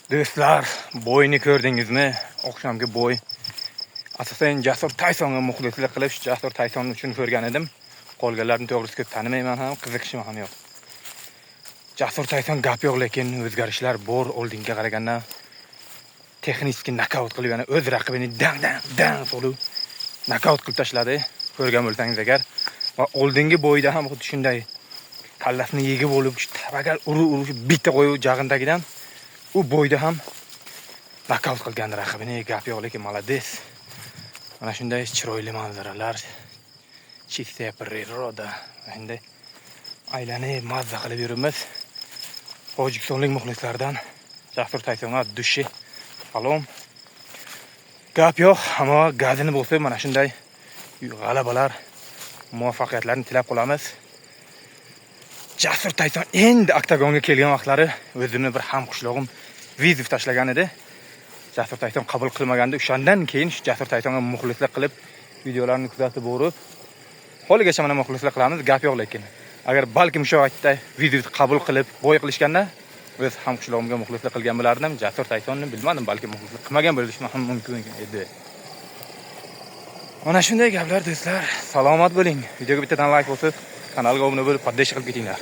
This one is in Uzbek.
Do'stlar, бой ni ko'rdingizmi? Oqshomgi бой. Asosan Jasur Taysonga muxlislik qilib, shu Jasur Tayson uchun ko'rgan edim. Qolganlarni, to'g'risi, ko'p tanimayman ham, qiziqishim ham yo'q. Jasur Tayson, gap yo'q, lekin o'zgarishlar bor oldinga qaraganda. Texnik nokaut qilib, yana o'z raqibini dang dang dang solib nokaut qilib tashladi. Ko'rgan bo'lsangiz agar, va oldingi бой da ham xuddi shunday kallasini yegib olib, shu tavakkal urib urib bitta qo'yib jag'indagidan, u бой da ham nokaut qilgan raqibini. Gap yo'q, lekin молодец. Mana shunday chiroyli manzaralar, чистая природа. Endi aylanib, mazza qilib yuribmiz. Tojikistonlik muxlislardan Jasur Taysonga от души salom. Gap yo'q, ammo gazini bosib, mana shunday g'alabalar, muvaffaqiyatlarni tilab qolamiz. Jasur Tayson endi oktagonga kelgan vaqtlari o'zimni bir hamqishlog'im вызов tashlagan edi. Jasur Tayson qabul qilmagandi. O'shandan keyin shu Jasur Taysonga muxlislik qilib, videolarni kuzatib borib, holigacha mana muxlislik qilamiz, gap yo'q. Lekin agar balkim o'sha vaqtda вызов qabul qilib, бой qilishganda, o'z hamqishlog'imga muxlislik qilgan bo'lardim. Jasur Taysonni bilmadim, balkim muxlislik qilmagan bo'lishim ham mumkin edi. Mana shunday gaplar, do'stlar. Salomat bo'ling. Videoga bittadan layk bosib, kanalga obuna bo'lib, поддержка qilib ketinglar.